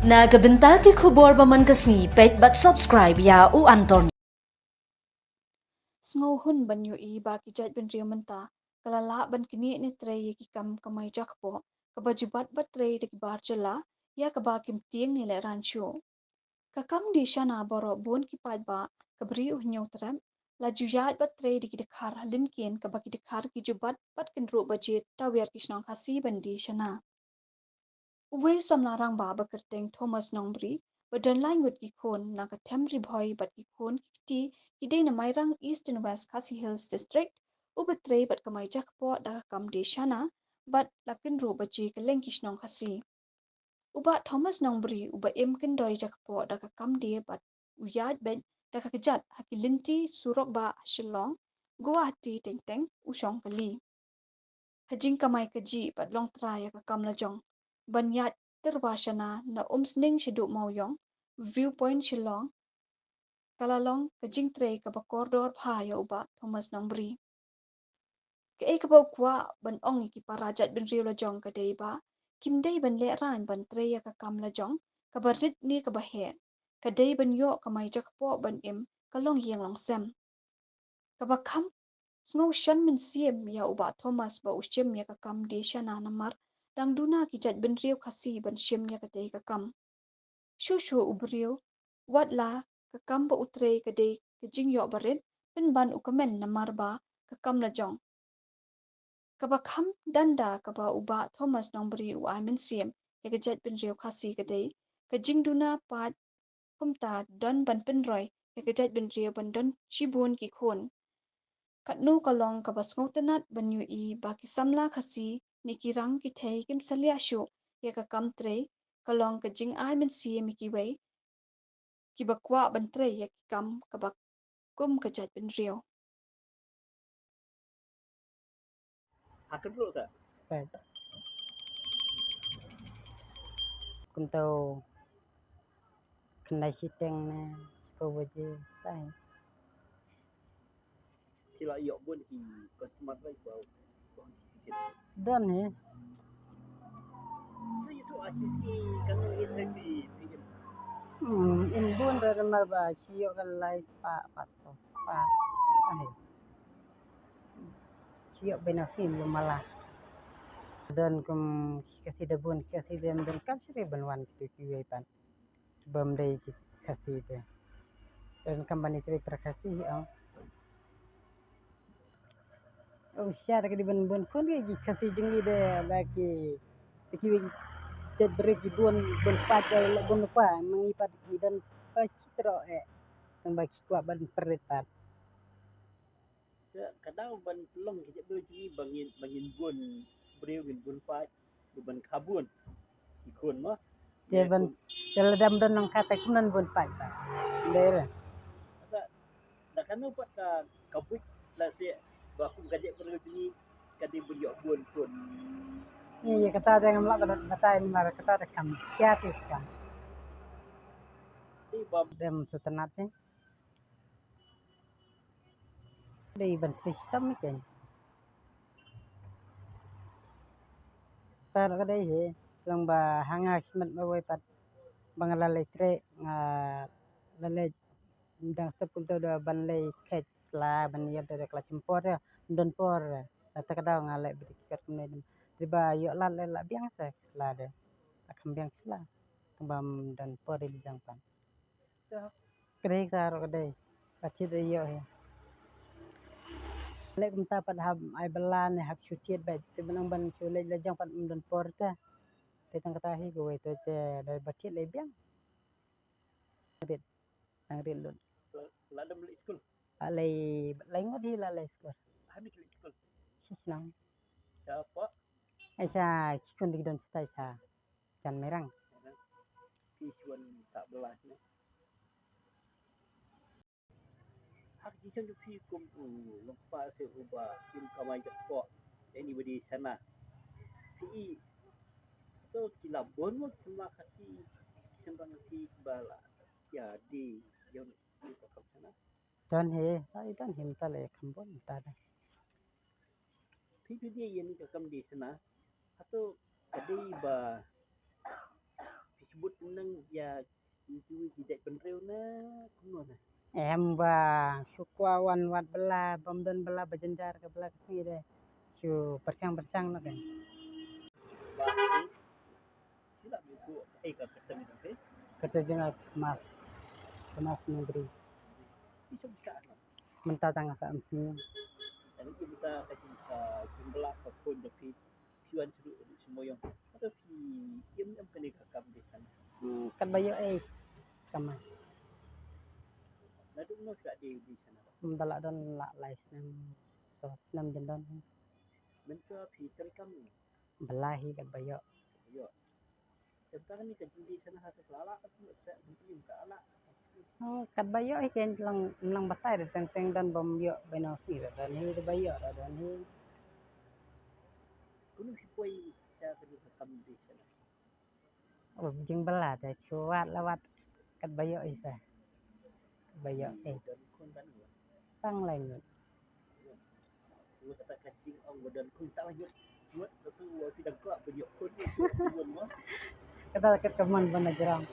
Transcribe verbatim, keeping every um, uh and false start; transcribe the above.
Na ka bynta ki khubor ba man ka sngi, peit bad subscribe ïa U Anthony. Sngewhun ban ïohi ba ki jaitbynriew mynta ka la lah ban knieh ne trei ïa ki kam kamai jakpoh kaba ju bat bad trei da ki bar jylla ïa kaba kim tieng ne lehraiñ shuh. Ka kam die shana baroh bun ki paidbah, ka bri u Hynñiewtrep, la ju ïaid bad trei da ki dkhar ha lyngkien kaba ki dkhar ki ju bat bad kynruh baje tawiar ki shnong Khasi ban die shana. Uwei u samla rangbah ba kyrteng Thomas Nongbri, ba don lai ngut ki khun na ka them Ri Bhoi bad ki khun ki kti ki dei na Mairang, East and West Khasi Hills District, uba trei bad kamai jakpoh da ka kam die shana bad la kynruh baje kylleng ki shnong Khasi. U Bah Thomas Nongbri uba im kyndoi jakpoh da ka kam die bad u ïaid beit da ka kjat ha ki lynti surok bah ha Shillong, Guwahati teng teng u shong kali. Ha jingkamai kajih bad long trai ïa ka kam lajong ban ïaid tyrwa shana na Umsning shaduh Mawïong, View Point Shillong, ka la long ka jingtrei kaba kordor bha ïa u Bah Thomas Nongbri. Kaei kaba u kwah ban ong ïa ki para jaitbynriew lajong ka dei ba kim dei ban lehraiñ ban trei ïa ka kam lajong kaba rit ne kaba heh, ka dei ban ïoh kamai jakpoh ban im ka long ïing long sem. Kaba kham sngewshan mynsiem ïa u Bah Thomas ba u shim ïa ka kam die shana namar dang duna ki jaitbynriew Khasi ban shim ïa katei ka kam. Shuh shuh u briew, wat la ka kam ba u trei ka dei ka jingïoh barit, pynban u kmen namar ba ka kam lajong. Kaba kham danda kaba u Bah Thomas Nongbri u ai mynsiem ïa ka jaitbynriew Khasi ka dei ka jingduna paid, kumta don ban pynroi ïa ka jaitbynriew ban don shibun ki khun. Katno ka long kaba sngewtynnat ban ïohi ba ki samla Khasi ne ki rang ki thei kim salia shuh ïa ka kam trei, ka long ka jingai mynsiem ïa kiwei kiba kwah ban trei ïa ki kam kaba kum ka jaitbynriew. Ha kynruh ta. Right. Kumta u khyndai shiteng ne shiphew baje tai. Ki la ïoh bun ki customer lai ba, ba. Don hi. So ïa tu a shi sngi kan ïa tai pi pi. Hmm, im bun da mar ba shi ïoh ka lai spah pat so spah. Ai. Shi ïoh bynta shi lu mala. Don kum ki Khasi da bun, ki Khasi da don kam shi ban wan kitu kiwei pat. Bym dei ki Khasi te. Don company te para Khasi hi ong. Oh, sha da ki dei bun bun khun ki Khasi jong ngi de la ki te ki jait bri ki bun bun pat de la bun pa ma ngi pat ki don pa chitro eh. Tang ba ki kwah ban pyrrit pat. Ka, ka dang ban pynlong ki jait bri jong ngi ba ngin, ba ngin bun briew ngin bun paid, ba ban kha bun. Ki khun mo. Te ban, te lada ym don nangta te kumno bun paid ba. Dei re. Da, da kano pat ka, ka buit la se ba kum ka jait bri jong ngi ka dei ban ïoh bun khun. Ïa kata te ngam lah ba, batai namar kata te kham khia te kham. Te ba dem sngewtynnat te. Dei ban trei shitom ni kein. Tang ruh ka dei hi, shu long ba ha nga shimet marwei pat ba nga la leit trei, nga la leit dang step kumta da ban leit kheit sla ban ïap da ka la shim por da, don por. Kata ka daw nga leit bad ki kat kumne. Dei ba ïoh lad leit la biang sa sla de. La kham biang sla. Tang ba don por dei li jang pat. Ka dei ka ruh ka dei. Ka thied ïoh hi. Leh kumta pat hap ai bylla ne hap shu thied beit. Te ban ong ban shu leh la jong pat ym don por te. Te tang kata hi kawei te te da ba thied leh biang. Bit. Tang rit lut. La dam leh skul. La leh, leh ngut hi la leh skul. Hani ki leh skul. Shisnang. Siapa? Ai sa ki khun dei ki don stai sa. Jan Mairang. Phi shuwa sa bylla ne. Ha ka jingshem jong phi kum u lyngkpa se uba im kamai jakpoh, anybody shana. Phi i to ki la bun mo ki samla Khasi, ki samla Khasi ba la ïa die ïa u ka kam shana. Don hi, ai don hi mynta la ïa kham bun mynta da. Phi phi die ïa ni ka kam die shana. Hato ka dei ba phi sbut Nang ïa ki ki jait bynriew na kumno na? Em ba shu kwah wan wad bylla, bym don bylla ba jynjar ka bylla ka sngi de. Shu pyrshang pyrshang na ka. Ba ki la bi ku ai ka kata ni ke? Kata jong nga Thomas. Thomas Nugri. Ki sum sa. Mynta tang sa am sini. Ani ki mynta ka jing ka jing bylla ka phone da phi. Phi wan shuh shuh mo yong. Ata phi im im kane ka kam de san. Kat ba ïoh eh kama. Naduh no sha de de san. Mynta la don la lai snem, so snem jin don. Mynta phi trei kam ni. Bylla hi kat ba ïoh. Ïoh. Tang kane ka jingdie sana ha ka lala ka tu sa jingdie ka ala. Oh, kat ba ïoh hi ken lang lang batai de teng teng don bym ïoh ba no si de don hi de ba ïoh de don hi. Kunu hi poi sa ka jingdie sana. Oh, jingbylla de shu wad la wad kat ba ïoh hi sa. Kat ba ïoh eh. Don kun ban. Tang lai ngut. Kata kat ka mon ban na jrong.